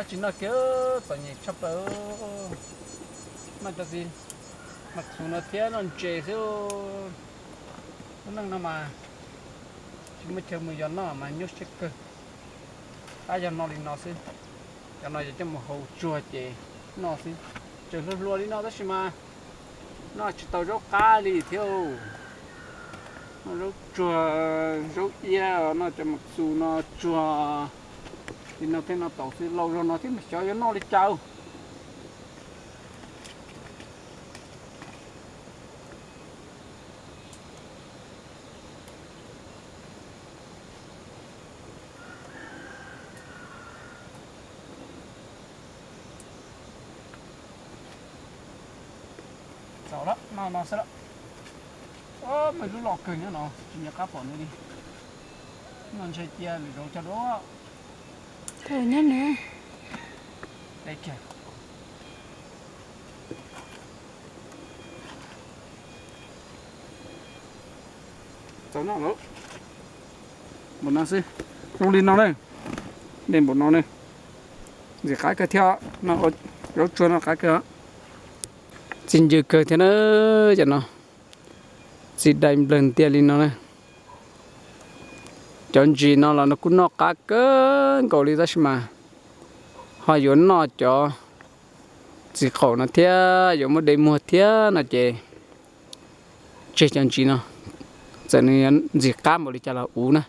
Tsis noj kiag, txom nyem tshaj plaws. Noj cov txiv mas txhuv no thiab noj ntses xwb. Lub neej no mas tsis muaj chaw mus yos noj mas nyuaj siab kawg. Qab yog noj li no xwb. Cov no yog coj mus hau tsuag ces noj xwb. Tseem hluas hluas li no tab sis mas noj tsis tau zaub qab li thiab. Noj zaub tsuag, zaub iab, noj cov mas xus no tsuag li no thiab no tau xwb. Laus zog no thiab mas xyov yuav noj li cas. Txaus lawm, noj no xwb lawm. Muaj ib lub loj kawg nyob no tsis nco qab pom nws li. No ntshe cia lwm zaus cog dua. Txaus noj lawm. Npaum no xwb, zoo li no na. Dej npaum no na. Ntxim qab kawg thiab, zaub tsuag no qab kawg. Txi ncw kawg thiab na. Cov no txi dai nplawg ntiag li no na. Cov ntsis no los nws kuj noj qab kawg nkaus li tab sis mas ho yuav noj cov txiv qaum no thiab yuav muab de muag thiab no ces tseg cov ntsis no, txawm nws ntxim qab npaum li cas los uv na.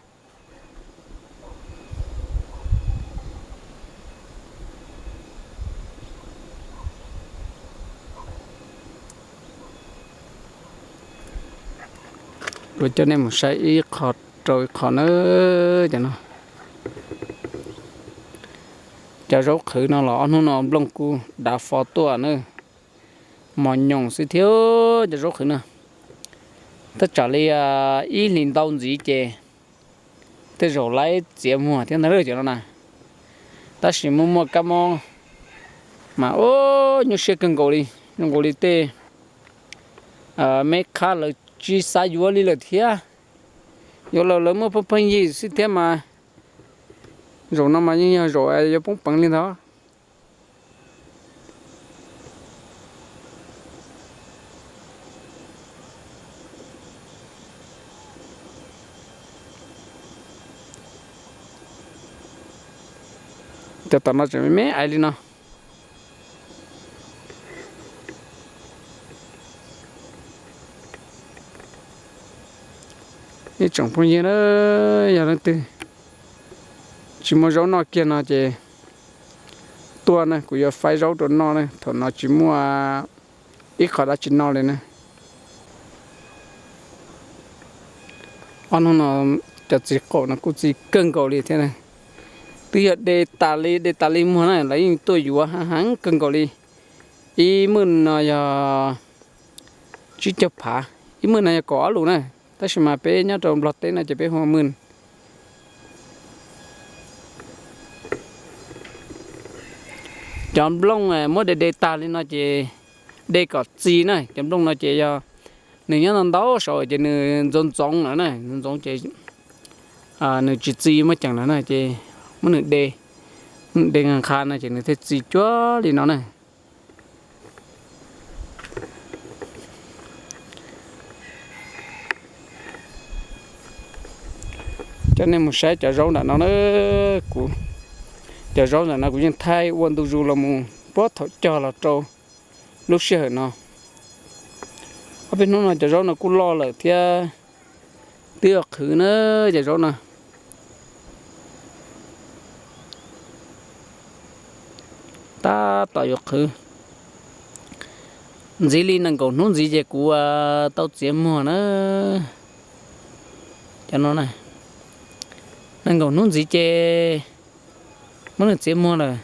Kuv coj nej mus saib ib qho rau ib qho na. Cov no, cov zaub qhwv no los ob hnub no nplooj kuj dav fo tuaj na. Mos nyoos xwb thiab cov zaub qhwv no. Tab tsam li ib hlis ntau ntxiv ces tej zaum laib txiav muag thiab ntag cov no na. Tab sis muaj muaj kab mob mas ub nyuaj siab kawg nkaus li, zoo nkaus li tej me khab lawv tsis xav yuav li lawm thiab. Yuav lawm lawv muaj phooj pheej yig xwb thiab mas zaum no mas yeej yog zaum yuav poob peev li ntawd. Cov tom no tseem me me aiv li no. Ib tsoom phooj ywg na, yog leej twg tsis muaj zaub noj kiag no ces tuaj na, kuv yuav faib zaub rau noj na, thaum no tsis muaj ib qho dab tsi noj li na. Ob hnub no cov txiv qaum no kuj txi kawg nkaus li thiab na. Twb yog de tas li, de tas li muag na lawv yeej tuaj yuav heev heev kawg nkaus li. Ib mwj no yog tsib caug phav, ib mwj no yog kaum ob lus na, tab sis mas peb nyob rau Nplog teb no ces peb hu ua mwj. Cov nplooj muab de de tag li no ces de kom txi na, cov nplooj no ces yog nws nyob ntau ntau saud ces nws ntxoov ntxoov lawm na, ntxoov ntxoov ces nws tsis txi muaj ceem lawm na ces muab nws de, muab nws de nqa nqa no ces nws thiaj txi cuag li no na. Coj nej mus saib cov zaub ntawm no na, kuv, cov zaub ntawm no kuv yeej thaij ua ntu zus los mus puag thaum cog los rau lub sij hawm no. Ob peb hnub no cov zaub no kuj loj lawm thiab, twb yuav qhwv na cov zaub no. Tab tom yuav qhwv. Ntxiv li nees nkaum hnub ntxiv ces kuv tau txiav muag na. Cov no na, nees nkaum hnub ntxiv ces muab nws txiav muag lawm.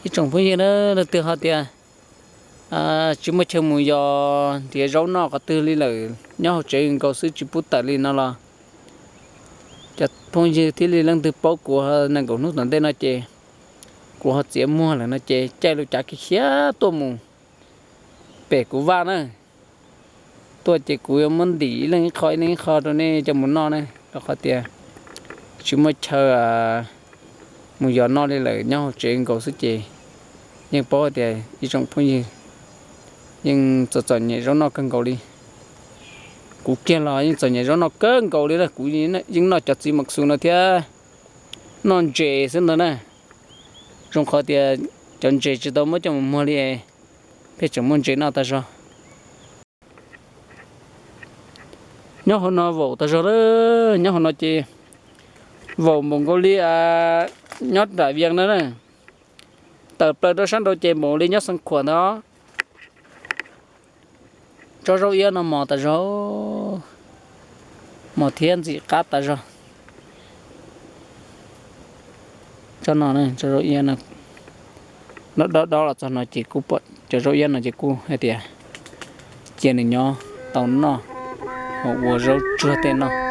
Ib tsoom phooj ywg na, leej twg ho tias tsis muaj chaw mus yos nrhiav zaub noj qhov twg li lawm, nyob hauv tsev nkaus xwb tsis pub tawm li no los, cov phooj ywg thiab li leej twg paub kuv nees nkaum hnub tom ntej no ces kuv ho txiav muag lawm no ces caij lub cav khiav khiav tuaj mus pem kuv vaj na. Tuaj ces kuv yuav muab ntim ib leeg ib qho ib leeg ib qho rau nej coj mus noj na, rau qhov tias tsis muaj chaw mus yos noj li lawm nyob hauv tsev nkaus xwb ces yeej paub tias ib tsoom phooj ywg yeej txom txom nyem zaub noj kawg nkaus li. Kuv kiag los yeej txom nyem zaub noj kawg nkaus li na, kuv yeej noj cov txiv mam xus no thiab, noj ntses xwb ntag na. Zoo qhov tias cov ntses tsis tau muab coj mus muag li, pheej tseem muaj ntses noj tag zog. Nyob hauv no vaum tag zog lawm, nyob hauv no ces vaum npaum nkaus li nyob nram Vias no na, tawm plaws rau sab nraud ces npaum li nyob Xeev Khuam ntawd. Tsob zaub iab no mos tas zog, mos thiab ntxim qab tas zog. Tsob no, tsob zaub iab no, dob dob los txog no ces kuj pom cov zaub iab no ces kuj hais tias cia nws nyob tau noj, ua zaub tsuag tej noj.